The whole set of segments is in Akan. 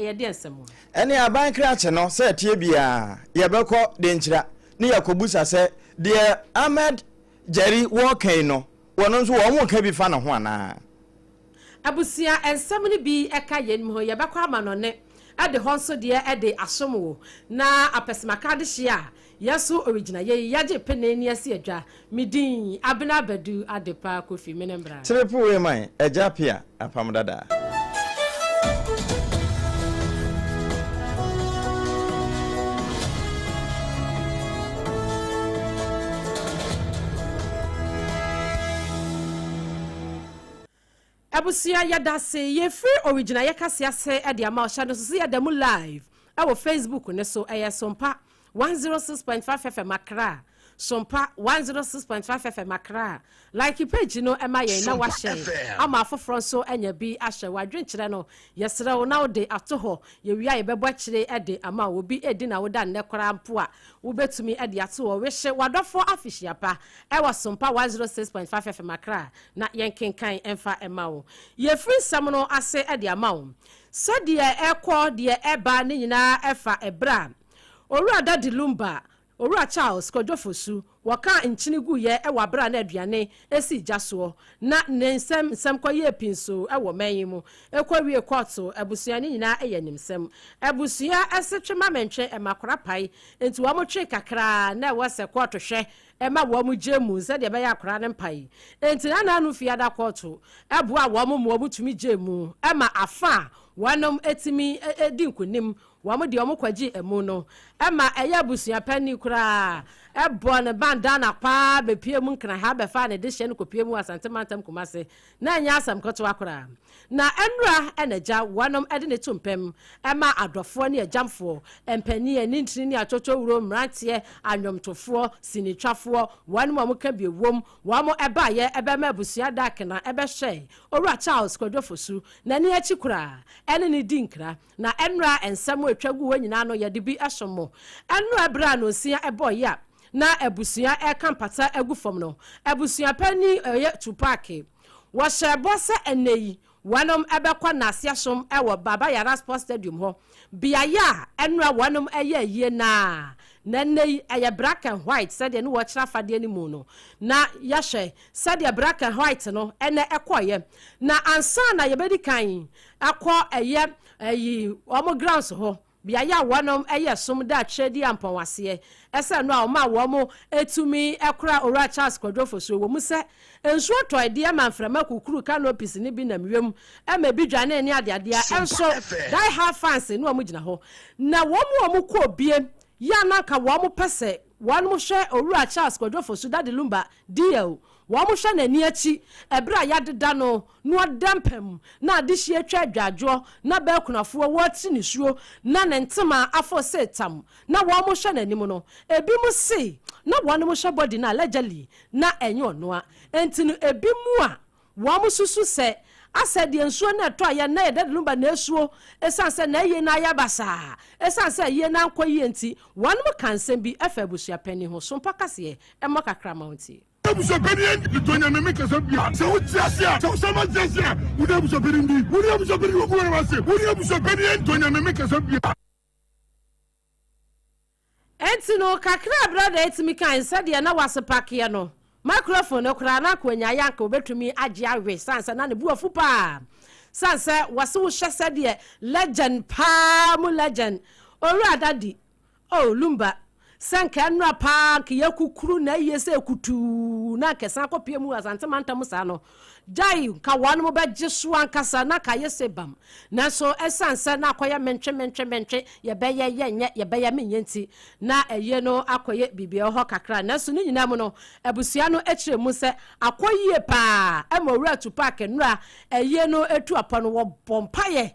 Ɛyɛ deɛn nsɛm a? Ɛne aban krakye no sɛ ɛteɛ biara yɛbɛkɔ Denkyira ne yɛakɔbusa sɛ deɛ Ahmed Jerry wɔɔka yi no wɔno nso wɔn ka bi fa ne ho anaa? Abusua nsɛm no bi ka yeinom ho, yɛbɛkɔ amanɔne de hɔ nso deɛ de asom wo, na apɛsɛmaka adehyeɛ a yɛ so origyina yei yɛgye pene ne asi adwa. Me din, Abena Badu Adepa Kofi, me ne mbra. Triple wei man, Agya Pia, Apam Dada. Abusua yɛdase yɛfiri origyina yɛkase ase de ama ɔhyɛ no so sɛ yɛda mu live ɛwɔ Facebook ne so ɛyɛ Sompa 106.5 FM Accra Sompa 106.5 FM Accra like page no ɛma yɛn na wahyɛ ama afoforɔ nso anya bi ahyɛ wadwenkyerɛ no yɛsrɛ wo na wode ato hɔ yɛwie a yɛbɛbɔ akyire de ama wo obi ɛdi na woda nnɛ koraa mpo a wobɛtumi de ato hɔ wehye wadɔfoɔ afihyia pa ɛwɔ Sompa 106.5 FM Accra na yɛnkenkan mfa mma wo. Yɛfiri nsɛm no ase de ama wo. Sɛdeɛ ɛkɔ, deɛ ɛba ne nyinaa ɛfa ɛberɛ a Owura Daddy Lumba, Owura Charles Kwadwo Fosu, wɔkaa nkyene guiɛ wɔ aberɛ a na aduane si gya soɔ na ne nsɛm nsɛm kɔyɛɛ pinsoo wɔ man yi mu kɔwie kɔɔto. Abusua no nyinaa yɛ animsɛm. Abusua se twe ma mentwe, ɛma kora pae. Enti wɔtwee kakra na ɛwɔ sɛ kɔɔto hwɛ ma wɔn gye mu sɛdeɛ ɛbɛyɛ akwadaa no mpae. Enti na Nanu Fiada kɔɔto boa wɔn ma wɔtumi gye mu ma afa a wɔnom tumi di nkonim. Wɔn deɛ wɔn kɔgye amu no ma ɛyɛ abusua panin koraa bɔ ne bandana paa bɛpue mu Nkran ha bɛfaa ne dehyeɛ no kɔpue mu Asante Mantam Kumase. Na ɛnyɛ asɛm ketewa koraa. Na nnora na agya wɔnom de ne to mpam ma adɔfoɔ ne agyamfoɔ, mpanin, anintini ne atwotwowuro, mmeranteɛ, anwomtofoɔ, sinitwafoɔ, wɔnom a wɔka bi wom, wɔn baeɛ bɛma abusua dakena bɛhyɛɛ Owura Charles Kwadwo Fosu n'ani akyi koraa ɛne no di nkra. Na nnora nsɛm a ɛtwa gu hɔ nyinaa no yɛde bi som mo. Nnora berɛ a nonsia bɔeɛ a na abusua reka mpata agu fam no, abusua panin ɔyɛ Tupac. Wɔhyɛɛ bɔ sɛ ɛnnɛ yi wɔnom bɛkɔ Naaseɛ som wɔ Baba Yara Sports Stadium hɔ, beaeɛ a ɛnora wɔnom yɛ ayie no ara, na ɛnnɛ yi ɛyɛ Black and White sɛdeɛ ne wɔkyerɛ afadeɛ no mu no, na yɛhwɛ sɛdeɛ Black and White no ɛnɛ ɛkɔeɛ. Na ansa na yɛbɛdi kan akɔ ɛyɛ ɛyi wɔn grounds hɔ, Beaeɛ a wɔnom yɛ som da Tweedi Ampɔn aseɛ, ɛsɛ no a ɔmaa wɔn tumi kora Owura Charles Kwadwo Fosuo. Wɔ mu sɛ nsuo tɔe deɛ ma mframa kukuru canopies no bi nam wiem ma ebi dwanee ne adeadeɛ a, nso die hard fans ne wɔn gyina hɔ. Na wɔn a wɔkɔɔ bie yɛ a na anka wɔn pɛ sɛ wɔnom hwɛ Owura Charles Kwadwo Fosu, Daddy Lumba, DL, Wɔhwɛ n'ani akyi ɛberɛ a yɛadeda no na ɔda mpa mu na adehyeɛ atwa adwadwoɔ na baakunafoɔ wɔretiri nisuo na ne ntoma afɔ sɛ tam na wɔhwɛ n'anim no, ebinom se na wɔnom hwɛ body no allegedly na ɛnyɛ ɔnoa. Enti no ebinom a wɔsusu sɛ asɛ deɛ nsuo no ɛtɔ a yɛn na yɛda Lumba na ɛsuo ɛsiane sɛ n'ayie no ayɛ basaa ɛsiane sɛ ayie no ankɔ yie nti wɔnom ka nsɛm bi ɛfa abusuapanin ho. Sompa kaseɛ ɛmmɔ kakra ma wontie. Abusuapanin ndi dɔ nyame me kasa bia sɛ wo te ase a sɛ wo sama te ase a wo ne abusuapanin ndi wo ne abusuapanin wo gu wɔn ase wo ne abusuapanin ndi dɔ nyame me kasa bia. Enti no, kakra a brɔda yi tumi kae sɛdeɛ na wasepakeɛ no, microphone no koraa na anka ɔnyaeɛ anka ɔbɛtumi agye awe sane sɛ na ne bo afu paa sane sɛ wɔse wohwɛ sɛdeɛ legend paa mu legend Owura Daddy Oh Lumba, sɛ nka ɛnora paa nka yɛkukuru na ayie sɛ kutuu na nka ɛsan kɔpie mu Asante mantam saa no, gyae nka wɔnom bɛgye so ankasa na nka ayɛ sɛ bam. Nanso ɛsiane sɛ na akɔyɛ mentwe mentwe mentwe, yɛbɛyɛ yɛnyɛ, yɛbɛyɛ menyɛ nti, na ayie no akɔyɛ biribi ɛwɔ hɔ kakra. Nanso ne nyinaa mu no, abusua no kyerɛ mu sɛ akɔ yie paa ma Owura Tupac nnora ayie no tu apɔ no, wɔbɔ mpaeɛ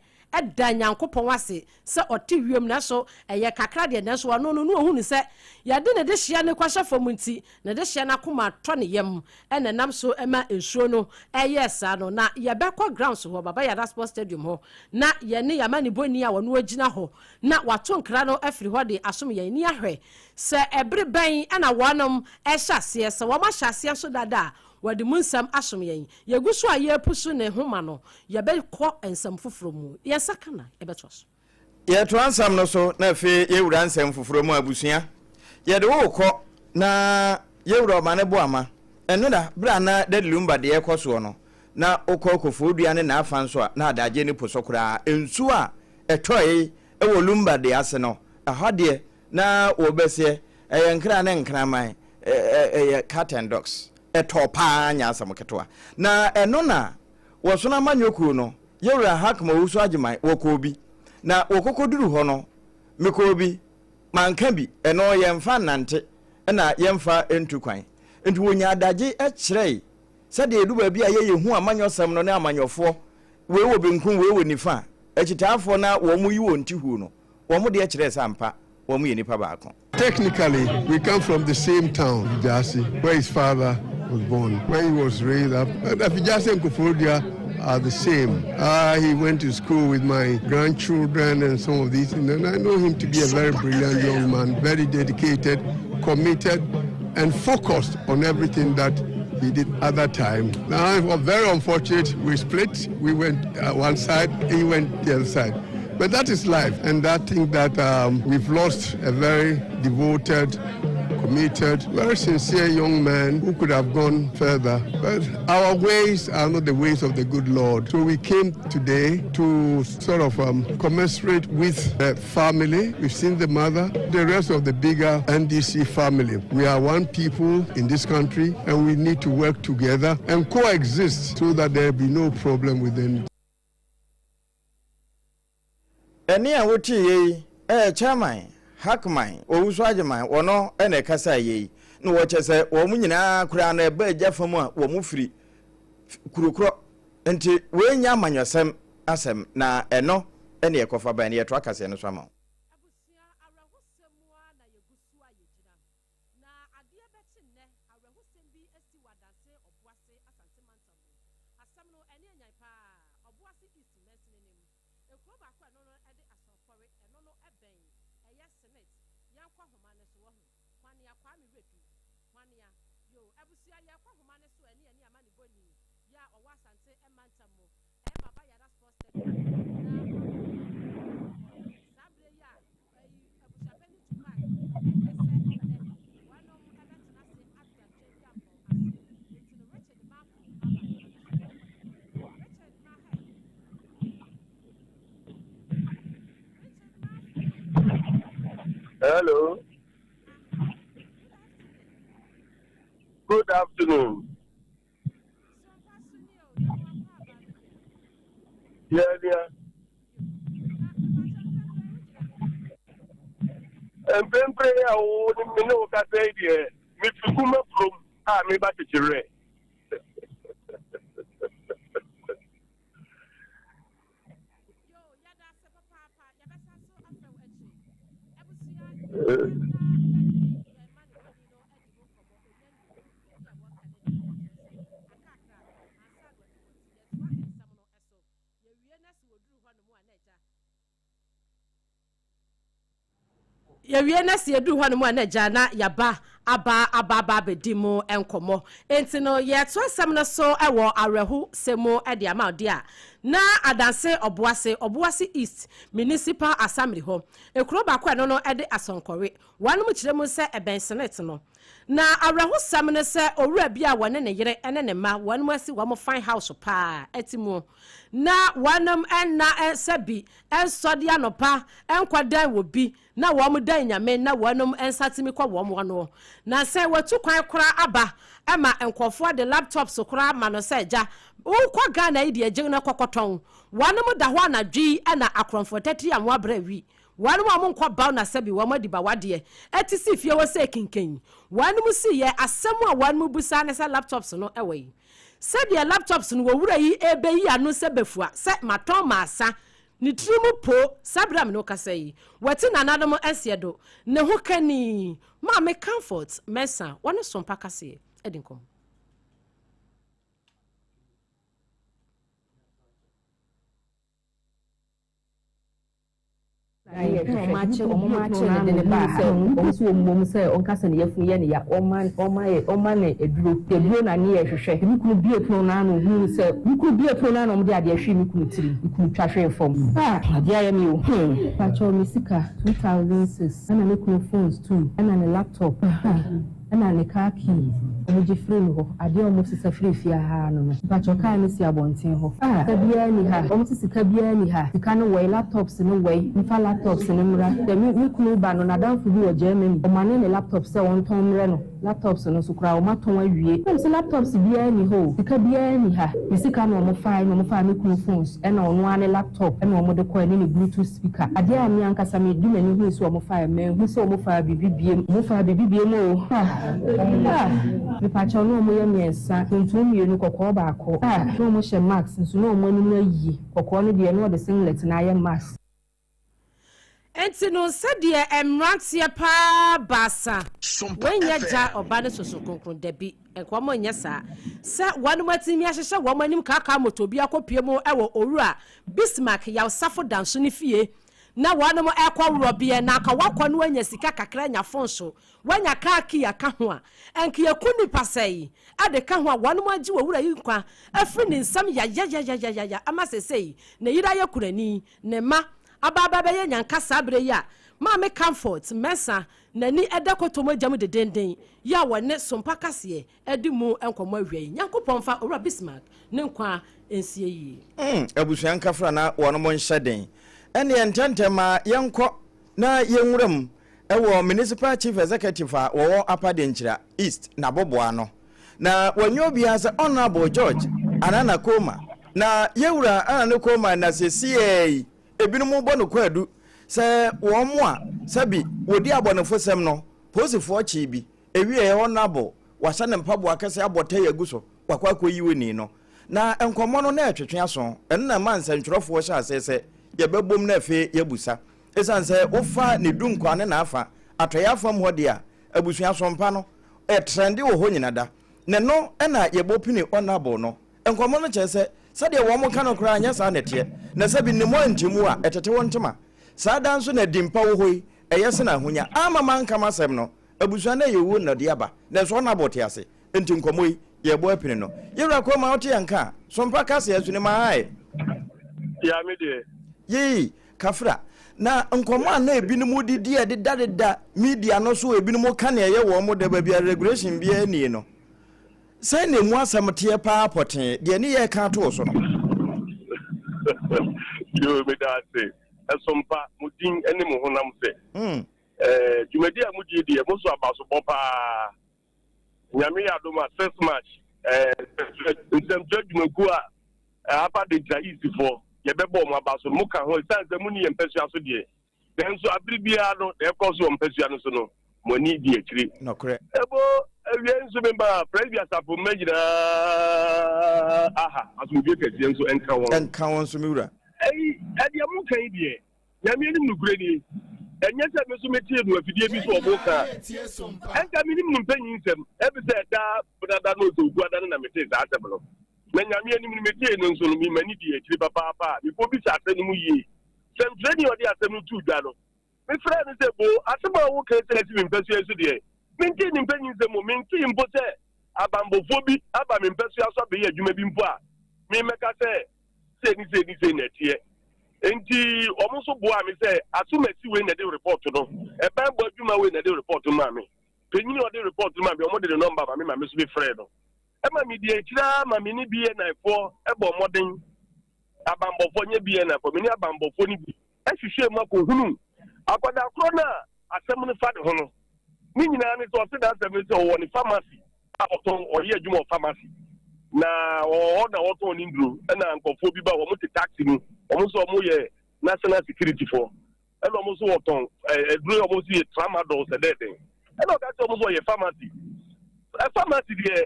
da Nyankopɔn ase sɛ ɔte wiem nanso ɛyɛ kakra deɛ nanso ɔno no na ɔhunu sɛ yɛde ne dehyeɛ no kɔhyɛ fam nti ne dehyeɛ no akoma tɔ ne yam ɛna ɛnam so ma nsuo no ɛyɛɛ saa no. Na yɛbɛkɔ grounds hɔ, Baba Yara Sports Stadium hɔ, na yɛne yɛamanibɔni a ɔno agyina hɔ na wato nkra no afiri hɔ de asom yɛn ani ahwɛ sɛ ɛbere bɛn na wɔnom ɛhyɛ aseɛ, sɛ wɔn ahyɛ aseɛ nso dada a wɔde mu nsɛm asom yɛn. Yɛgu so a yɛrepusu ne nhoma no, yɛbɛkɔ nsɛm foforɔ mu. Yɛn nsa ka na yɛbɛtoa so. Yɛtoa nsɛm no so na afei yɛwura nsɛm foforɔ mu abusua. Yɛde wo rekɔ na yɛwura Ɔmane Boama. Ɛnora berɛ a na Daddy Lumba deɛ rekɔ soɔ no, na wokɔ Kofoɔdua ne n'afa nso a na adagyeɛ no po so koraa. Nsuo a ɛtɔe wɔ Lumba deɛ ase no, ɛhɔ deɛ na wɔbɛseɛ ɛyɛ nkra ne nkraman, ɛyɛ cat and dogs. Ɛtɔɔ paa nyɛ asɛm ketewa. Na ɛno na wɔsono amanyɔkuo no, Yɛwura Hackman Owusu Agyeman, wɔkɔɔ bi. Na wɔkɔkɔduru hɔ no, mekɔɔ bi, manka bi, ɛno yɛmfa nnante na yɛmfa ntu kwan. Nti wɔnyaa adagye kyerɛe sɛdeɛ ɛdu baabi a yɛyɛ hu amanyɔsɛm no ne amanyɔfoɔ, wei wɔ benkum, wei wɔ nifa a, akyitaafoɔ na wɔn yi wɔn ti huu no, wɔn deɛ kyerɛɛ sɛ ampa wɔn yɛ nipa baako. Technically, we come from the same town, Jasi, where his father was born, where he was raised up. But Afijasi and Koforidua are the same. Uh, he went to school with my grandchildren and some of these things, and I know him to be a very brilliant young man, very dedicated, committed, and focused on everything that he did at that time. Now, it was very unfortunate. We split. We went uh, one side, he went the other side. But that is life, and I think that um, we've lost a very devoted, committed, very sincere young man who could have gone further. But our ways are not the ways of the good Lord. So we came today to sort of um, commiserate with the family. We've seen the mother, the rest of the bigger NDC family. We are one people in this country, and we need to work together and coexist so that there be no problem within. Ɛnne a woteeɛ yi yɛ Chairman Hackman Owusu-Agyeman, ɔno na ɛkasaeɛ yi, na wɔkyɛ sɛ wɔn nyinaa koraa no ɛba agya fam a wɔn firi kuro korɔ, nti wei nyɛ amanyɔsɛm asɛm, na ɛno ne ɛkɔfa bae no, yɛtoa kaseɛ no so ama wo. Abusua awerɛhosɛm mu ara na yɛgu so a yɛgyina. Na adeɛ bɛkye nnɛ, awerɛhosɛm bi asi wɔ Adanse Ɔboase Asante mantam mu. Asɛm no, ɛne anyan paa. Ɔboase East mansini no mu. Ekuro baako a ɛno no ɛde Asɔnkɔre, ɛno no ɛbɛn ɛyɛ Senate. Yɛnkɔ homa no so, wahu. Hwanea Kwame Redu. Hwanea. Yoo, abusua yɛrekɔ homa no so ɛne ɛne amanebɔni yi a ɔwɔ Asante mantam mu. Ɛyɛ Baba Yara Sports Stadium na ɔne yɛn redi nkɔmmɔ. Saa berɛ yi a ɛyi abusuapanin Tupac ɛyɛ sɛ ɛnnɛ wɔnom ɛbɛtena ase ada Tweaduampɔn ase. Enti no Richard Marfo aba ahoma no so yɛnkɔ n'anim. Richard Mahe. Richard Marfo ei. Hello. Aha. Good afternoon. Good afternoon. Sompa so ni o, yɛma wakɔ aba me nua. Yɛ nua. Yo, na mepakyɛ mprempren wo gyina he? Mprempren a wo ne me ne wo kasa yi deɛ, mefi Kuma kurom a meba Kyekyerɛ. Yo, yɛda ase papaapa. Yɛbɛsan so afrɛ wo akyire yi. Abusua, yɛbɛba na yɛne yɛn manebɔni no adi ho nkɔmmɔ. Ɔnya nnuu hɔ. Baabi a wɔka no deɛ, na kyerɛ sɛ akakra ansa na wadu hɔ nti, yɛtoa nsɛm no so. Yɛwie na sɛ wɔduru hɔnom a, na agya. Yɛwie na sɛ yɛduru hɔnom a na agya na yɛaba aba aba aba abɛdi mu nkɔmmɔ. Enti no yɛto asɛm no so wɔ awerɛhosɛm mu de ama wo deɛ a, na Adanse Ɔboase, Ɔboase East Municipal Assembly hɔ, ekuro baako a ɛno no de Asɔnkɔre, wɔnom kyerɛ mu sɛ ɛbɛn Senate no. Na awerɛhosɛm ne sɛ owura bi a wɔne ne yere ne ne mma wɔnom asi wɔn fine house paa te mu na wɔnom nna sɛ bi nsɔ de anɔpa nkɔ dan wɔ bi na wɔn dan nyame na wɔnom nsa tumi kɔ wɔn ano. Na sɛ watu kwan koraa aba ma nkurɔfoɔ de laptops koraa ma no sɛ gya wokɔ Ghana yi deɛ gye na kɔ kɔtɔn. Wɔnom da hɔ anadwo yi na akorɔmfoɔ tatiri amoa brɛ wi Wɔnom a wɔnkɔ baw na sɛbi wɔn adi bawa deɛ, ɛte si fie hɔ sɛ kinkan. Wɔnom si yɛ, asɛm a wɔnom bisa ne sɛ laptops no wɔ yi? Sɛdeɛ laptops no wɔ wura yi rebeyi ano sɛ bɛfua sɛ matɔn maasa, ne tiri mu po, saa berɛ a me ne wo kasa yi, wati nananom nseɛ do, ne ho kani, Maame Comfort Mensah, wɔne Sompa Kaseɛ adi nkɔmmɔ. Na wɔn akye wɔn ma akye no de no baa ha. Wɔn nso wɔn mmom sɛ ɔnka sɛ ne yafunu yɛ ne ya, wɔma wɔma yɛ wɔma no aduro. Aduro na ne yɛ hwehwɛ. Me kunu bue pono no ano ohuu sɛ me kunu bue pono no ano na wɔde adeɛ hwee me kunu tirim. Me kunu twa hwee fam. Ah! Adeɛ ayɛ me o. Hmm! Pakyɛw me sika 2006 ɛna me kunu phones two ɛna ne laptop. Ah! Ɛna ne car key ɔmo gye firi me hɔ, adeɛ a ɔmo sesa firi fie ha ara no no. Mpakyɛw car no si abɔnten hɔ. Ah sika biara nni ha. Ɔmo se sika biara nni ha. Sika no wɛi, laptops no wɛi, mfa laptops no mmra. Sɛ me me kunu ba no, n'adamfo bi wɔ Germany, ɔmane ne laptops sɛ ɔntɔn mmrɛ no. Laptops no nso koraa ɔmo atɔn awie. Ɛna ɔmo se laptops biara nni hɔ o, sika biara nni ha. Me sika na ɔmo fae, na ɔmo faa me kunu phones. Ɛna ɔno ara ne laptop ɛna wɔde kɔɛ ne ne bluetooth speaker. Adeɛ a me ankasa me de m'ani hui sɛ wɔn faeɛ, manhu sɛ wɔn faa biribi biem. Wɔn faa biribi biem oo. Ah! Ah! Mepakyɛw na wɔn yɛ mmiɛnsa, tuntum mmienu, kɔkɔɔ baako. Ah! Na wɔn hyɛ mask nso na wɔn anim ayi. Kɔkɔɔ no deɛ na ɔde singlet no ayɛ mask. Enti no sɛdeɛ mmeranteɛ paa baasa wei nyɛ gya ɔba ne soso kronkron dabi nka wɔn nyɛ saa sɛ wɔnom atumi ahyehyɛ wɔn anim kaakaa moto bi akɔpue mu wɔ owura Bismarck Yaw Safo Danso ne fie na wɔnom ɛkɔ worɔ beɛ na anka wakɔ no anya sika kakra anya fon so wanya car key aka ho a ɛnka yɛku nipa sɛi de ka ho a wɔnom agye owura yi nkwa afiri ne nsam yayayayayaya ama sesei ne yere ayɛ kunani ne mma aba aba bɛyɛ nyanka saa berɛ yi a Maame Comfort Mensah n'ani da kɔtɔ mogya mu dedenden yi a wɔne Sompa Kaseɛ adi mu nkɔmmɔ awia yi. Nyankopɔn mfa Owura Bismarck ne nkwa nsie yie. Mm, abusua nkafra na wɔnom nhyɛ den. Ɛneɛ ntɛntɛm ara yɛnkɔ na yɛnwura mu wɔ Municipal Chief Executive a wɔwɔ Upper Denkyira East n'aboboano. Na wɔnyɛ obiara sɛ Honourable George Anana Coleman. Na Yɛwura Anana Coleman na sesiei yi ebinom bɔ no kwaadu sɛ wɔn a sɛbi wɔdi abɔnefosɛm no, polisifoɔ kyee bi, ewieɛ Honourable wahyɛ ne mpaboa kɛse abɔ tɛi agu so, wakɔ akɔyi onii no. Na nkɔmmɔ no na ɛtwetwe aso, ɛno na ɛmaa nsɛntwerɛfoɔ hyɛɛ aseɛ sɛ yɛbɛbom na afei yɛabusa. Esiane sɛ wofa ne dunkwa ne n'afa, atɔeɛ afam hɔ deɛ a, abusua sompa no, ɛtrɛnde wɔ hɔ nyina da. Na ɛno na yɛbɔ pini honourable no. Nkɔmmɔ no kyerɛ sɛ, sɛdeɛ wɔn ka no koraa nyɛ saa na ɛteɛ. Na sɛ bi nim ante mu a, ɛtete wo ntoma. Saa da nso na din pa wɔ hɔ yi, ɛyɛ sene ahonya. Amma manka m'asɛm no, abusua no ɛyɛ owuo na ɔde aba. Nanso honourable te ase. Enti nkɔmmɔ yi, yɛrebɔ apini no. Yɛwura Koroma, wote yɛn nka a? Sompa kaseɛ, Sunim ahae. Ya me deɛ. Yei, Kafra. Na nkɔmmɔ a na ebinom didi a ɛdedadeda media no so a ebinom ka nea ɛyɛ wɔn dɛ baabi a regulation biara nnie no, sɛn na emu asɛm teɛ paa pɔtee, deɛ ne yɛreka ato wo so no? Yoo, meda ase. Ɛsompa, mo din ne mo honam sɛ. Eh, dwumadi a modie deɛ, mo so abasobɔ paa. Nyame yɛ adom a six March eh, nsɛmtwerɛ adwumakuo a eh, Upper Denkyira East foɔ yɛbɛbɔ wɔn aba so no mo ka ho ɛsiane sɛ monni yɛn mpasua so deɛ nanso abere biara no na ɛkɔ so wɔ mpasua no so no mo ani di akyire. Nɔkorɛ. Ebo awie nso me ba Presby asafo mma nyinaa aha asomdwoe kɛseɛ nso nka wɔn. Nka wɔn nso me wura. Ɛyi ɛdeɛ mo ka yi deɛ Nyame anim nokorɛ nie, ɛnyɛ sɛ me nso metee no afidie bi so ɔmo ka a, ɛnka menim no mpanyin nsɛm, ɛfiri daa benada no ɔsɛ oguada no na metee saa asɛm no. Na Nyame anim no metee no nso no, me m'ani dii akyire papaapa a mekɔ bisa asɛm no mu yie. Sɛmtwerɛni a ɔde asɛm no too dwa no, mefrɛɛ no sɛ, Bo, asɛm a woka yi sɛ asi me mpasua yi so deɛ, mentee ne mpanyin nsɛm o, mentee mpo sɛ abanbɔfoɔ bi aba me mpasua so abɛyɛ adwuma bi mpo a memmɛka sɛ sei ne sei ne sei na ɛteɛ. Nti wɔn nso boaa me sɛ asomasi wei na ɛde report no, ɛban bɔ adwuma wei na ɛde report no maa me. Panyin a ɔde report no maa me, wɔn de ne nɔmba ma me ma me nso mefrɛɛ no. Ɛma me di akyire ara ma me ne BNI foɔ bɔ mmɔden, abanbɔfoɔ nyɛ BNI foɔ, me ne abanbɔfoɔ no bi hwehwɛɛ mu akɔhunu akwadaa korɔ no a asɛm no fa ne ho no. Ne nyinaa ne sɛ ɔse n'asɛm ne sɛ ɔwɔ ne pharmacy a ɔtɔn, ɔyɛ adwuma wɔ pharmacy na ɔwɔ hɔ na ɔtɔn ne nnuro ɛna nkurɔfoɔ bi ba wɔn te taxi mu wɔn nso wɔn yɛ national security foɔ ɛna wɔn nso wɔtɔn ɛduro yɛ wɔn nso yɛ tramadol sɛ dɛɛdɛn ɛna ɔka kyerɛ wɔn nso ɔyɛ pharmacy ɛ pharmacy deɛ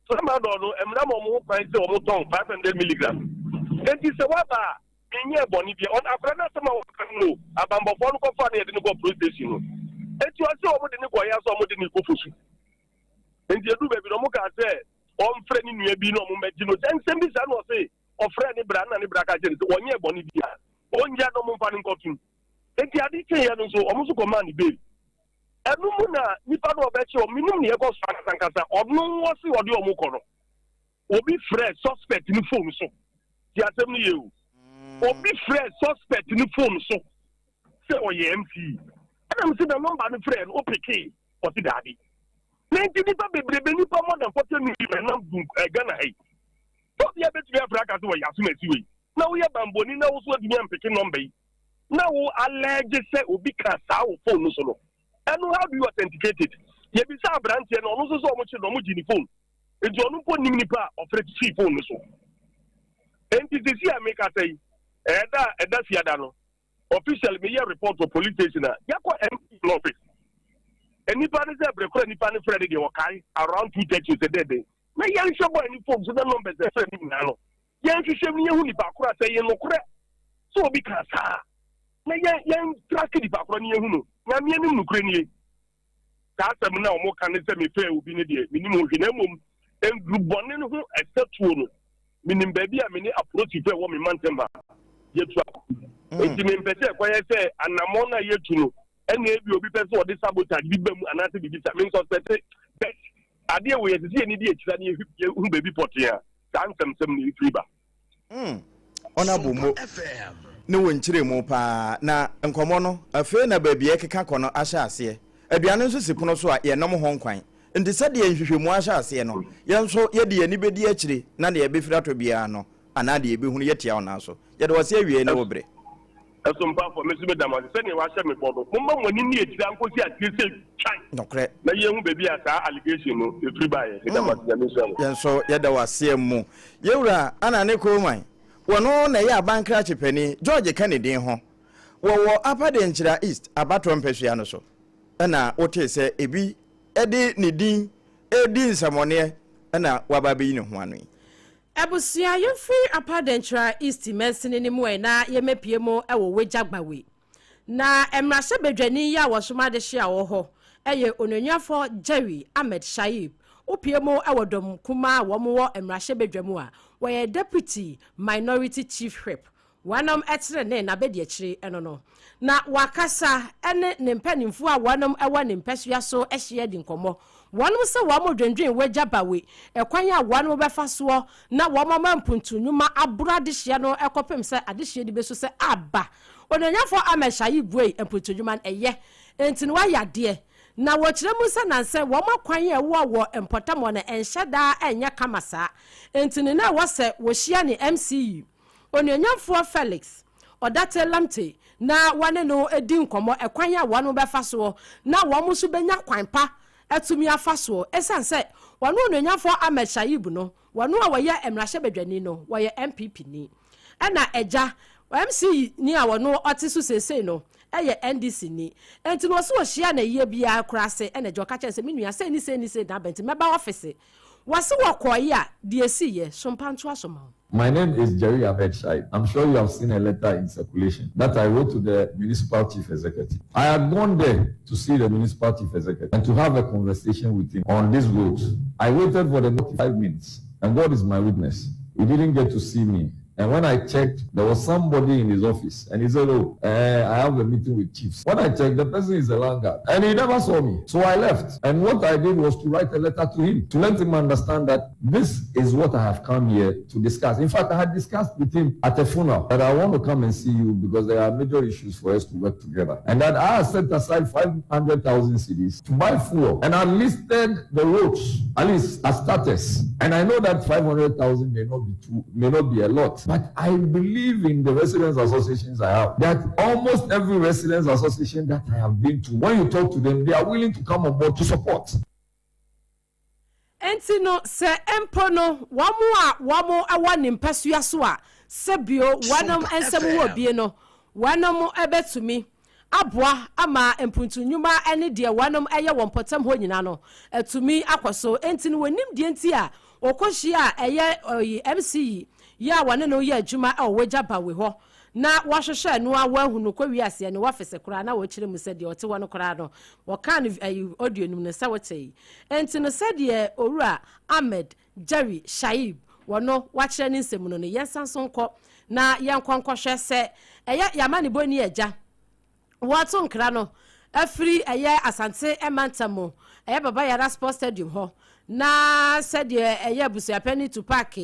tramadol no mmara ma wɔn ho kwan sɛ wɔn tɔn 500 milligram eti sɛ waba a Menyɛɛ bɔne biara. Ɔno, akwadaa no asɛm a ɔka no o, abanbɔfoɔ no kɔfaa no yɛde no kɔɔ police station no. Enti ɔse wɔn de no kɔeɛ ara sɛ wɔn de no rekɔ Fosu. Enti ɛduru baabi no wɔn kaa sɛ ɔmfrɛ ne nua bi na wɔn mmɛgye no. Sɛ nsɛm bi saa na ɔse ɔfrɛɛ ne bra na ne bra ka kyerɛ no sɛ ɔnyɛɛ bɔne biara, ɔngya na wɔmfa no nkɔtom. Enti ade kyeeɛ no nso, wɔn nso kɔmaa no bail. Ɛno mu na nipa no a ɔbɛkye wɔn, menim nea ɛkɔ so ankasankasa, ɔno ɔse ɔde wɔn kɔ no, obi frɛ suspect no phone so. Ti asɛm no yie o. Obi frɛ suspect no phone so sɛ ɔyɛ MC. Ɛna mese na number no frɛ no, wopekee? Ɔse daabi. Na nti nipa bebrebe, nipa more than 40 million nam Ghana ha yi. Sɛ obiara bɛtumi afrɛ aka sɛ ɔyɛ asomasi wei, na woyɛ bambɔni na wo so atumi ampeke number yi, na wo allege sɛ obi ka saa wɔ phone no so no, ɛno how do you authenticate it? Yɛbisa aberanteɛ no, ɔno nso sɛ ɔmo kye no, ɔmo gye ne phone. Nti ɔno mpo nim nipa a ɔfrɛ fii phone no so. Nti sisi a mekasa yi, ɛda a ɛda fiada no, officially meyɛ report wɔ police station a, yɛkɔ MP no office. Nnipa no sɛ bere koro nipa no frɛ no deɛ wɔkae around 2:30 sɛ dɛdɛn. Na yɛnhwɛ bɔ ani phone so na numbers ɛfrɛ no nyinaa no, yɛnhwehwɛ mu yɛhu nipa koro a sɛ yɛ nokorɛ sɛ obi ka saa na yɛn yɛn track nipa koro no yɛhu no. Nyame anim nokorɛ nie. Saa asɛm no a wɔka ne sɛ mefɛɛ obi no deɛ, menim ho hwee, na mmom nnurubɔne no ho ɛsɛtuo no, menim baabi a me ne apolisifoɔ a ɛwɔ me mantam ha yɛtu akɔ. Enti mempɛ sɛ ɛkɔyɛ sɛ anammɔn no a yɛtu no ɛna ebi obi pɛ sɛ ɔde sabotage bi ba mu anaasɛ biribi sa. Mensuspɛte, but adeɛ wei ɛsɛ sɛ yɛni di akyira na yɛhu baabi pɔtee a saa nsɛmsɛm no ɛfiri ba. Honourable Mo ne wo nkyerɛmu paa na nkɔmmɔ no afei na baabi a ɛkeka kɔ no ahyɛ aseɛ. Aduane nso si pono so a yɛnom ho nkwan. Nti sɛdeɛ nhwehwɛmu ahyɛ aseɛ no, yɛn nso yɛde yɛn ani bɛdi akyire na deɛ ɛbɛfiri atɔ biara no anaa deɛ yɛbɛhunu yɛatia wo nan so. Yɛde wo ase awiei ne wo bere. Ɛsompafoɔ, me nso meda mo ase sɛdeɛ wɔahyɛ me bɔ no. Momma mo ani nni akyire ara nkɔsi aseɛ sɛ twan. Nokorɛ. Na yɛnhu baabi a saa allegation no firi baeɛ. Meda mo ase, Nyame nhyira mo. Yɛn nso yɛda wo aseɛ mo. Yɛwura Anane Coleman, wɔno na ɛyɛ aban krakye panin, George ka ne din ho. Wɔwɔ Upper Denkyira East abatoɔ mpasua no so. Ɛna wotee sɛ ebi de ne din redi nsɛmɔneɛ ɛna waba abɛyi ne ho ano yi. Abusua, yɛmfiri Upper Denkyira East mansini no mu ɛ na yɛmmɛpue mu wɔ Wagya Gbawe. Na mmarahyɛbadwani yi a wɔsom adehye a ɔwɔ hɔ yɛ Onuanuafo Jerry Ahmed Shaib. Wopue mu wɔ dɔm kumaa a wɔn wɔ mmarahyɛbadwa mu a wɔyɛ Deputy Minority Chief Whip. Wɔnom trenee n'abadiakyire no no, na wakasa ne ne mpanimfoɔ a wɔnom wɔ ne mpasua so ahyia adi nkɔmmɔ. Wɔnom sɛ wɔn dwendwen wagya bawe ɛkwan a wɔnom bɛfa soɔ na wɔn ama mpuntu nnwuma aboro adehyeɛ no kɔpem sɛ adehyeɛ no bɛsu sɛ aba. Onuonyamfoɔ Ahmed Shaib buei mpuntu nnwuma no ɛyɛ nti no wayɛ adeɛ. Na wɔkyerɛ mu sɛ nansɛ wɔn akwan a ɛwɔ wɔ mpɔtam hɔ no ɛnhyɛ daa ɛnyɛ kama saa nti no na ɛwɔ sɛ wɔhyia ne MCU Onuonyamfoɔ Felix Odartey Lamptey na wɔne no di nkɔmmɔ ɛkwan a wɔn bɛfa soɔ na wɔn nso bɛnya kwan pa atumi afa soɔ ɛsiane sɛ wɔne Onuonyamfoɔ Ahmed Shaib no, wɔn a wɔyɛ mmarahyɛbadwani no, wɔyɛ NPP ni. Ɛna agya, MC ni a wɔno ɔte so seesei no yɛ NDC ni. Enti no ɔse ɔhyia no ayie biara koraa ase ɛna agya ɔka kyerɛ no sɛ me nua sei ne sei ne sei na aba nti mɛba ɔfese. Wɔse wɔkɔeɛ a, deɛ ɛsiiɛ, sompa ntoa so ma wo. My name is Jerry Ahmed Shaib. I'm sure you have seen a letter in circulation that I wrote to the municipal chief executive. I had gone there to see the municipal chief executive and to have a conversation with him on these roads. I waited for the five minutes, and God is my witness. He didn't get to see me. And when I checked, there was somebody in his office. And he said, oh, I have a meeting with chiefs. When I checked, the person is a landguard. And he never saw me. So I left. And what I did was to write a letter to him, to let him understand that this is what I have come here to discuss. In fact, I had discussed with him at a funeral that I want to come and see you because there are major issues for us to work together. And that I set aside 500,000 cedis to buy fuel. And I listed the roads, at least as starters. And I know that 500,000 may not be too, may not be a lot. But I believe in the residents associations I have, that almost every residents association that I have been to, when you talk to them, they are willing to come on board to support. Enti no, sɛ mpo no wɔn a wɔwɔ ne mpasua so a sɛbio wɔn nsam wɔ bie no, wɔn bɛtumi aboa ama mpuntu nnwuma ne deɛ wɔn yɛ wɔ mpɔtam hɔ nyinaa no atumi akɔ so. Enti no wɔnnim deɛ nti a wɔkɔhyia a ɛyɛ ɔyi MC yi yi a wɔne no yɛ adwuma wɔ Wagya Bawe hɔ na wɔahwehwɛ no a wɔahu no kɔ wiaseɛ ne wɔfese koraa na wɔkyerɛ mu sɛ deɛ ɔte hɔ no koraa no wɔkaa no ayi audio no mu no sɛ wote yi. Enti no sɛdeɛ Owura Ahmed Jerry Shaib wɔno wakyerɛ ne nsɛm no no yɛnsan so nkɔ na yɛnkɔ nkɔhwɛ sɛ ɛyɛ yɛamanebɔni agya. Wɔato nkra no afiri ɛyɛ Asante mantam mu, ɛyɛ Baba Yara Sports Stadium hɔ, na sɛdeɛ ɛyɛ abusuapanin Tupac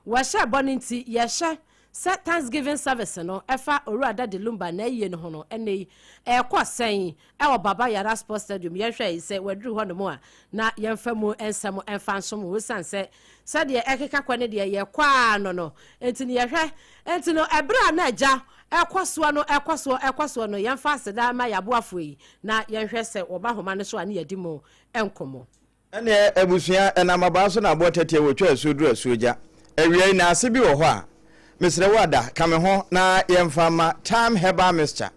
wɔhyɛɛ bɔ no nti, yɛhyɛ sɛ Thanksgiving service no ɛfa Owura Daddy Lumba n'ayie no ho no ɛnnɛ yi ɛrekɔ sɛn ɛwɔ Baba Yara Sports Stadium. Yɛnhwɛ yi sɛ wɔaduru hɔnom a na yɛmfa mu nsɛm mfa nsom wo, ɛsiane sɛ sɛdeɛ ɛkeka kɔ ne deɛ yɛkɔ ara no no nti no yɛhwɛ nti no ɛberɛ a na agya ɛkɔ soɔ no ɛkɔ soɔ ɛkɔ soɔ no yɛmfa aseda ma yɛn aboafoɔ yi na yɛnhwɛ sɛ wɔba homa no so a ne yɛadi mu nkɔmmɔ. Ɛneɛ abusua, ɛnam abaa so na aboɔ tɛteɛ wɔ twa asuo duru asuo gya. Awia yi naase bi wɔ hɔ a, mesrɛ wo ada, ka me ho na yɛmfa mma Thyme Herbal Mixture.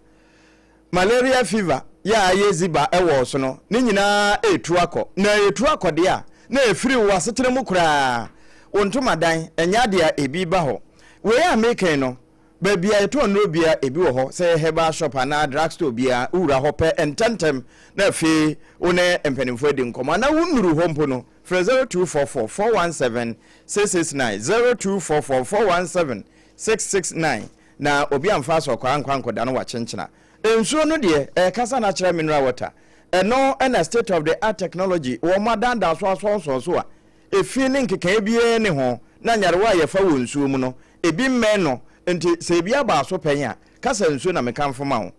Malaria fever yɛ a ayɛ ziba wɔ wo so no, ne nyinaa ɛretu akɔ. Na ɛretu akɔ deɛ a, na ɛfiri wo asetena mu koraa. Wo ntomadan, ɛnyɛ adeɛ a ɛbi ba hɔ. Wei a mereka yi no, Baabi a yɛtɔn nnuro biara, ebi wɔ hɔ, sɛ ɛyɛ herbal shop anaa drug store biara, wowura hɔ pɛ ntɛmntɛm na afei wo ne mpanimfoɔ adi nkɔmmɔ. Anaa wonnuru hɔ mpo no, frɛ 0244 417 669, 0244 417 669, na obi amfa asɔkwaa ankɔ ankɔda no wakyenkyena. Nsuo no deɛ, ɛrekasa natural mineral water. Ɛno na state of the art technology, wɔn adandan so asɔnsɔn so a, Efi ne nkekae biara nni ho, na nyarewa a yɛfa wɔ nsuo mu no, ebi mmɛn no, enti sɛ ebi aba aso pɛn a, ka sɛ nsuo na mekamfo ma wo.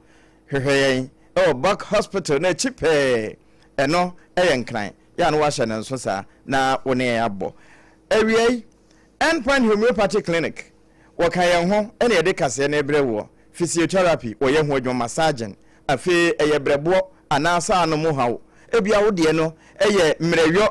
Hwehwɛ yɛn wɔ Buck Hospital no akyi pɛɛ. Ɛno yɛ Nkran. Yɛ a na woahyɛ no nso saa na wo ne yɛn abɔ. Awiei, End Point Homeopathy Clinic, wɔka yɛn ho na yɛde kaseɛ no rebrɛ woɔ. Physiotherapy, wɔyɛ ho adwuma, massaging, afei ɛyɛ brɛboɔ anaa saa no mu haw. Ebia wo deɛ no yɛ mmerɛyɔ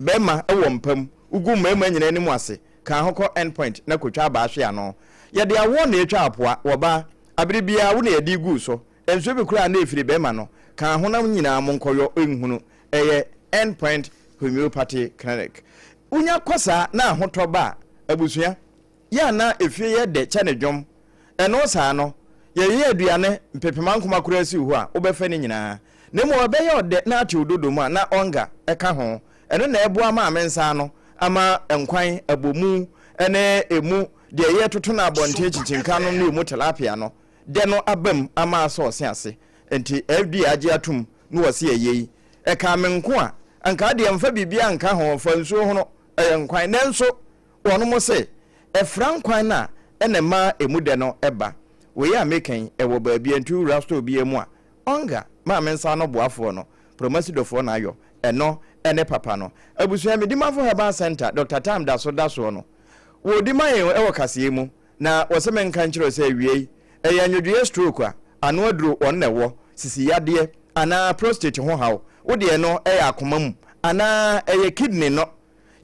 Bɛrima wɔ mpa mu, wogu mmarima nyinaa anim ase, ka ho kɔ end point na kotwa abaa hwe ano. Yɛde awoɔ na etwa apoa, wɔba, abere biara wo na yɛde gu so, nsuo bi koraa na efiri bɛrima no, ka ho na nyinaa monkɔyɔ nhunu, ɛyɛ end point homeopathy clinic. Wonya kɔ saa na ahotɔ ba a, abusua. Yɛ a na efie yɛ dɛ kyɛne dwom. Ɛno saa no, yɛyɛ aduane mpepem ankoma koraa siw hɔ a, wobɛfɛ ne nyinaa. Na mmom ɛbɛyɛ ɔdɛ na atew dodo mu a na ɔnga ka ho. Ɛno na ɛboa maame nsa ano ama nkwan, abomu, ne emu deɛ yɛtoto no abɔnten kyikyinka nom ne emu tilapia no dɛ no aba mu ama asɔ ɔse ase. Enti FDA agye atom na wɔse ɛyɛ yi. Ɛkaa me nko a, anka adeɛ mfa biribiara nka ho, fa nsuo hono, ɛyɛ nkwan. Nanso Wɔnom se, Ɛfra nkwan no a ɛna ɛma emu dɛ no ba. Wei a meka yi, ɛwɔ baabi a nti wowura store biara mu a, ɔnga, maame nsa ano boafoɔ no, Promasidofoɔ na ayɔ, ɛno ne papa no. Abusua, Medimafo Herbal Centre, Doctor Tam da so da soɔ no, wɔredi ma yɛn wɔ kaseɛ mu, na wɔse menka nkyerɛ wo sɛ awiei, ɛyɛ anwodwoeɛ stroke a, ano aduro wɔn na ɛwɔ, sisi yadeɛ, anaa prostate ho haw, wo deɛ no yɛ akoma mu, anaa ɛyɛ kidney no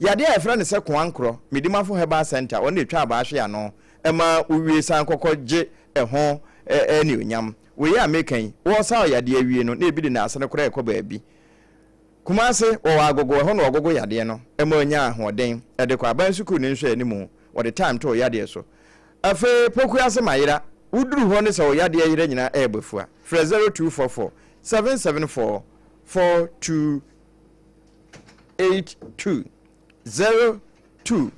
Yadeɛ a yɛfrɛ no sɛ koankorɔ, Medimafo Herbal Centre, wɔn na ɛtwa abaa hwe ano ma wowie san kɔkɔ gye ɛho anuonyam. Wei a meka yi, wɔresaw yadeɛ awie no na ebi de n'asene koraa rekɔ baabi. Kumase, wɔwɔ agogo, ɛhɔ na wɔgogo yadeɛ no ma ɔnya ahoɔden de kɔ. Aban sukuu no nhwɛanimu, wɔde time to wo yadeɛ so. Afei Pokuase Mayera, woduru hɔ ne sɛ wo yadeɛ yera nyinaa ɛrebɔ afua, frɛ 0244 774 42. 82 02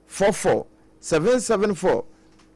44 774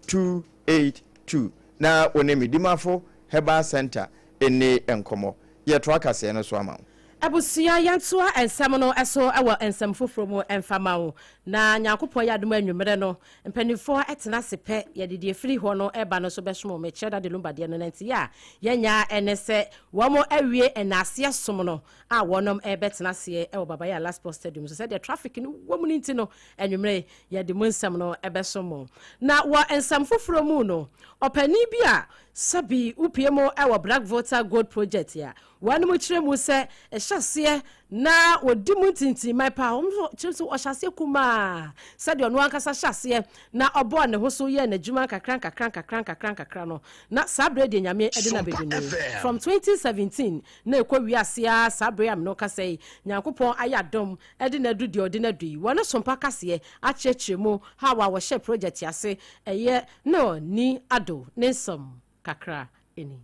282 na wo ne Medimafo Herbal Centre nni nkɔmmɔ. Yɛtoa kaseɛ no so ama wo. Abusua yɛntoa nsɛm no so wɔ nsɛm foforɔ mu mfa ma wo. Na Nyankopɔn yɛ adom a anwummerɛ no mpaninfoɔ tena ase pɛ yɛde deɛ ɛfiri hɔ no ba no nso bɛsom wɔn. Mekyerɛ Daddy Lumba deɛ no na nti yɛ a yɛnya ne sɛ wɔn awie nnaaseɛ som no a wɔnom rebɛtena aseɛ wɔ Baba Yala Sports Stadium so sɛdeɛ traffic no wɔ mu no nti no, anwummerɛ yi yɛde mu nsɛm no bɛsom mo. Na wɔ nsɛm foforɔ mu no, ɔpanin bi a sɛbi wopie mu wɔ Black Volta Gold Project a wɔnom kyerɛ mu sɛ ɛhyɛ aseɛ na wɔdi mu ntintimman paa, wɔn nso kyerɛ sɛ ɔhyɛ aseɛ kumaa sɛdeɛ ɔno ankasa hyɛ aseɛ na ɔbɔɔ ne ho so yɛɛ n'adwuma nkakra nkakra nkakra nkakra nkakra no, na saa berɛ deɛ Nyame de no abɛdu no yi. From 2017 Na ɛkɔ wiase ara saa bere a me ne wo kasa yi, Nyankopɔn ayɛ adom de no adu deɛ ɔde no adu yi. Wɔ ne sompa kaseɛ akyerɛkyerɛ mu how a wɔhyɛɛ project ase, ɛyɛ Noel Ni Addo ne nsɛm kakra ni.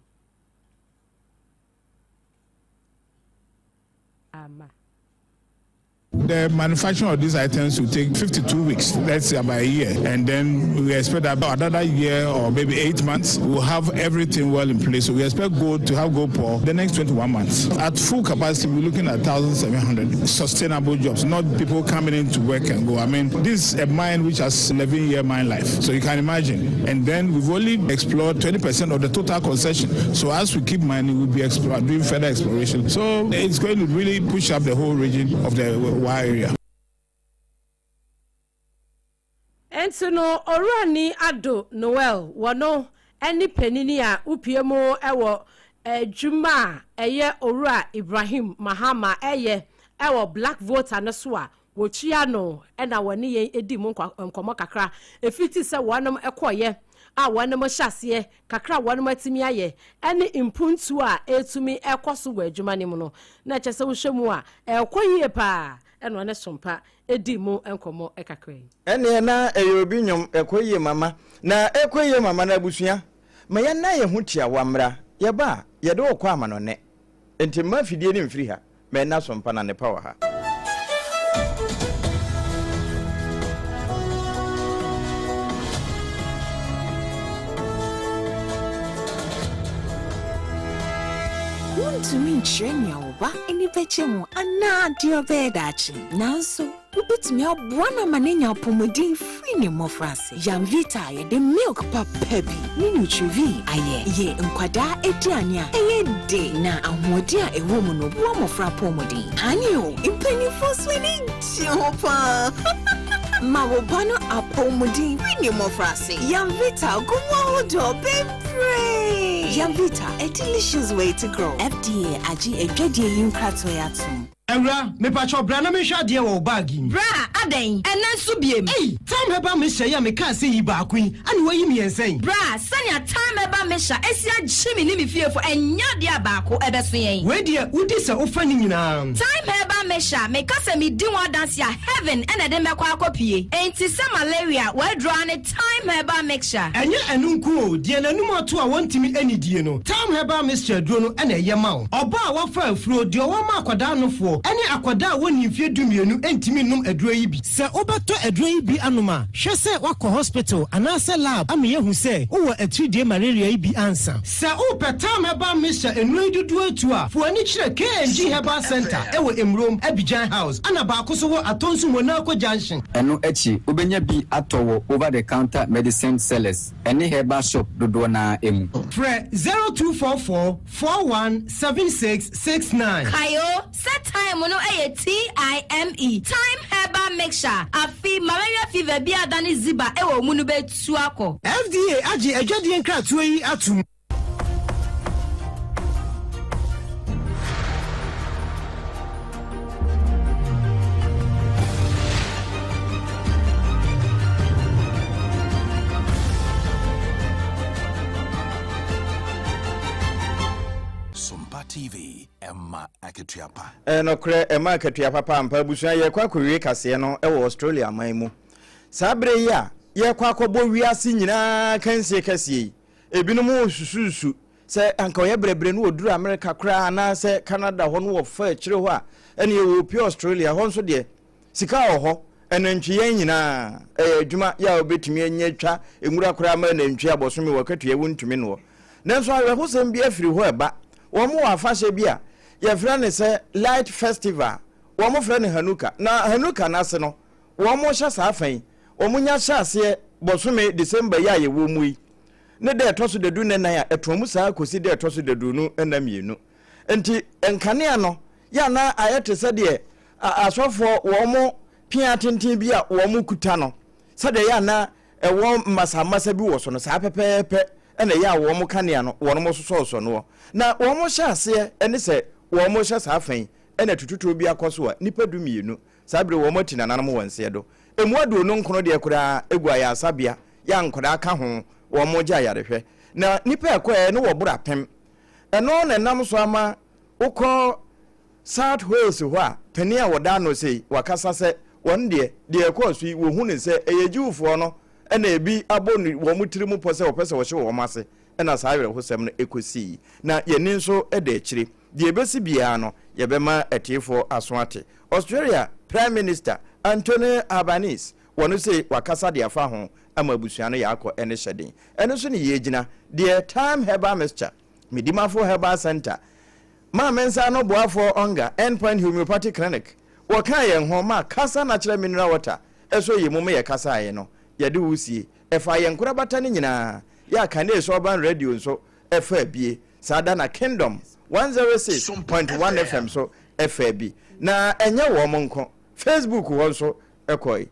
Ama. The manufacturing of these items will take 52 weeks, let's say about a year. And then we expect about another year or maybe 8 months, we'll have everything well in place. So we expect gold to have gold pour the next 21 months. At full capacity, we're looking at 1,700 sustainable jobs, not people coming in to work and go. I mean, this is a mine which has 11-year mine life. So you can imagine. And then we've only explored 20% of the total concession. So as we keep mining, we'll be doing further exploration. So it's going to really push up the whole region of the Wa area. Enti no Owurani Addo Noel wɔno ne panini a wopue mu wɔ adwuma a ɛyɛ Owura Ibrahim Mahama ɛyɛ wɔ Black Volta no so a wɔtua no na wɔne yɛn dii mu nkɔmmɔ kakra ɛfiti sɛ wɔnom kɔeɛ a wɔnom hyɛ aseɛ kakra a wɔnom atumi ayɛ ɛne mpuntuo a ɛretumi ɛkɔ so wɔ adwuma no mu no na ɛkyɛ sɛ wohwɛ mu a ɛrekɔ yie paa ɛna ɔne Sompa dii mu nkɔmmɔ kakra yi. Ɛnneɛ na ɛyɛ obi nnwom, Ɛkɔ yie mama. Na ɛkɔ yie mama no abusua, ma yɛnna yɛn ho tiawa mmra, yɛba a, yɛde wo kɔ amanɔne. Enti mma afidie no mfiri ha, ma ɛnna so mpa na nnepa wɔ ha. Wuntumi nkyerɛ nea wo ba ani bɛgye ho anaa deɛ ɔbɛyɛ daakye, nanso Wobɛtumi aboa no ama no anya apɔmuden firi ne mmɔfraase. Yamvita a yɛde milk papa bi ne Nutrivie ayɛ yɛ nkwadaa aduane a ɛyɛ de na ahoɔden a ɛwɔ mu no boa mmɔfra apɔmuden. Aane o, mpanimfoɔ nso ani gye ho pa ara. Ma wo ba no apɔmuden firi ne mmɔfraase. Yamvita gu mu ahodoɔ bebree. Yamvita, a delicious way to grow. FDA agye adwadie yi nkratoɔ yi atom. Awura, mepakyɛw bra na menhwɛ adeɛ wɔ wo bag yi mu. Bra, adɛn? Ɛnnɛ nso biem? Ei! Thyme Herbal Mixture yi a mekaa sɛ yi baako yi, ɛna woayi mmiɛnsa yi? Bra, sɛnea Thyme Herbal Mixture asi agye me ne me fiefo, ɛnyɛ adeɛ a baako bɛso yɛn. Wei deɛ, wodi sɛ wofa ne nyinaa. Thyme Herbal Mixture, meka sɛ medi ho adanse a, heaven na ɛde mɛkɔ akɔpue. Enti sɛ malaria, w'aduro ara ne Thyme Herbal Mixture. Ɛnyɛ ɛno nko o, deɛ n'anum ato a wɔntumi nnidie no, Thyme Herbal Mixture aduro no na ɛyɛ ma wo. Ɔbaa a wafa afuro, deɛ ɔwɔ ma akwadaa nofoɔ, ne akwadaa a wɔnnii mfeɛ dumienu ntumi nnom aduro yi bi. Sɛ wobɛtɔ aduro yi bi anom a, hwɛ sɛ woakɔ hospital anaasɛ lab ama yɛahu sɛ wowɔ atiridie malaria yi bi ansa. Sɛ wopɛ Thyme Herbal Mixture nnuro yi dodoɔ atu a, fa w'ani kyerɛ KNG Herbal Centre wɔ Emurom, Abidjan House, ɛna baako nso wɔ Atonsu Monaco Junction. Ɛno akyi, wobɛnya bi atɔ wɔ over-the-counter medicine sellers ne herbal shop dodoɔ no ara mu. Frɛ 0244 417669. Kae o, sɛ thyme no yɛ TIME, Thyme Herbal Mixture, afe malaria fever bi a adane ziba wɔ wo mu no bɛtu akɔ. FDA agye adwadie nkratoɔ yi atom. Sompa TV, ɛma akatua pa. Ɛyɛ nokorɛ, ɛma akatua papa ampa. Abusua, yɛrekɔ akɔwie kaseɛ no wɔ Australia man mu. Saa berɛ yi a yɛrekɔ akɔbɔ wiase nyinaa kansie kɛseɛ yi, ebinom resususu sɛ anka ɔyɛ brɛbrɛ no wɔduru Amerika koraa anaasɛ Canada hɔ no wɔfa akyire hɔ a, ɛneɛ wɔpue Australia hɔ nso deɛ, Sika wɔ hɔ, anantwi yɛn nyinaa, ɛyɛ adwuma yɛ a wobɛtumi anya atwa nwura koraa ma anantwi abɔsome wɔ akatua wontumi noɔ. Nanso awerɛhosɛm bi afiri hɔ ɛba, wɔn wɔ afahyɛ bi a yɛfrɛ no sɛ Light Festival, wɔn frɛ no Hanukkah, na Hanukkah no ase no wɔn hyɛ saa fa yi, wɔn nya hyɛ aseɛ bɔsome December yi a yɛwɔ mu yi ne da ɛtɔ so dadu ne nan a ɛtoa mu saa kɔsi da ɛtɔ so daduonu nna mmienu. Nti nkanea no yɛ a na ayɛ te sɛ deɛ asɔfoɔ wɔn pea tenten bi a wɔn kuta no, sɛdeɛ ɛyɛ a na ɛwɔ mmasammasa bi wɔ so no, saa pɛpɛɛpɛ na ɛyɛ a wɔn kanea no wɔn sosɔsosɔ noɔ. Na wɔn hyɛ aseɛ ne sɛ wɔn hyɛ saa fa yi na tututuo bi akɔ so a nnipa 12 saa bere wɔn ati nananom wɔn nseɛ do. Emu 29 deɛ koraa gu ayaresabea yɛ a nkwadaa ka ho wɔn gye ayarehwɛ. Na nnipa a ɛkɔɛ no wɔ boro apem. Ɛno na ɛnam so ama wokɔ South Wales hɔ a, panin a wɔda ano sei, wakasa sɛ wɔn deɛ, deɛ ɛkɔɔ so yi, wɔhu no sɛ ɛyɛ Jewfoɔ no na ebi abɔ wɔn tiri mu pɔ sɛ wɔpɛ sɛ wɔhye wɔn ase na saa awerɛhosɛm no kɔsii. Na yɛn ani nso da akyire. Deɛ ɛbɛsi biara no, yɛbɛma atiefoɔ aso ate. Australia. Prime Minister Anthony Albanese wɔno sei wakasa de afa ho ama abusua no yɛakɔ ɛne hyɛden. Ɛno so ne yɛgyina deɛ Thyme Herbal Mixture, Medimafo Herbal Centre, maa me nsa ano boafoɔ Onga End Point Homeopathic Clinic wɔkaa yɛn ho ma Kasa Natural Mineral Water ɛsɔ yɛn mu ma yɛkasaeɛ no yɛde wo sie ɛfaa yɛn nkorabata no nyinaa yɛ a Kane's Urban Radio nso ɛfaa bie saa da na Kingdom 106.1 FM so ɛfaa bi na ɛnyɛ wɔn nko Facebook hɔ nso ɛkɔe.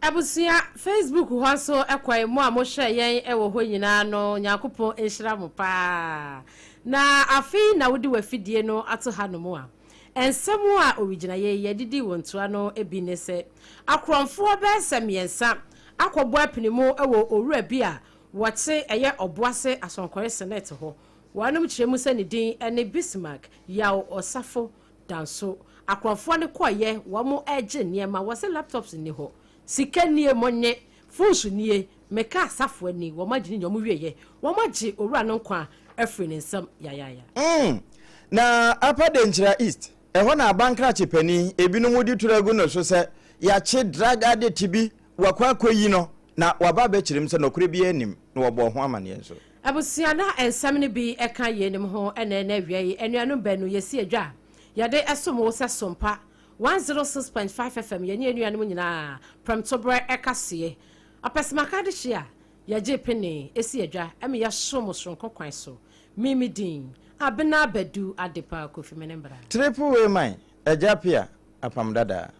Abusua, Facebook hɔ nso kɔe, mo a mohwɛ yɛn wɔ hɔ nyinaa no, Nyankopɔn nhyira mo paa. Na afei na wode w'afidie no ato hanom a, nsɛm a owigyinaeɛ yi adidi wo ntoa no bi ne sɛ, akorɔmfoɔ bɛyɛ sɛ mmiɛnsa akɔbɔ apini mu wɔ owura bi a wɔte ɛyɛ Ɔboase Asɔnkɔre Senate hɔ. Wɔnom kyerɛ mu sɛ ne din ne Bismarck Yaw Osafo Danso akorɔmfoɔ no kɔeɛ wɔn regye nneɛma wɔse laptops nni hɔ sika nie monnye phones nie meka asafoa ni wɔn agye ne nyinaa wɔn wieɛ wɔn agye owura no nkwa afiri ne nsam yayaaya. Mm, na Upper Denkyira East, ɛhɔ na abankrakye panin ebinom de turo agu no so sɛ yɛakye drug addict bi, wakɔ akɔyi no, na waba abɛkyerɛ mu sɛ nɔkorɛ biara nnim, na wɔbɔɔ ho amaneɛ nso. Abusua na nsɛm no bi ka yeinom ho na ɛnnɛ awia yi anuanom baanu yɛsi adwa a yɛde som wo sɛ Sompa 106.5 FM yɛne yɛn nuanom nyinaa prɛmtoberɛ kaseɛ Ɔpɛsɛmaka adehye a yɛgye pene si adwa ma yɛsom wo soronko kwan so Me me din Abena Badu Adepa Kofi Menembra. Triple A man, Agya Pia, Apam Dadaa.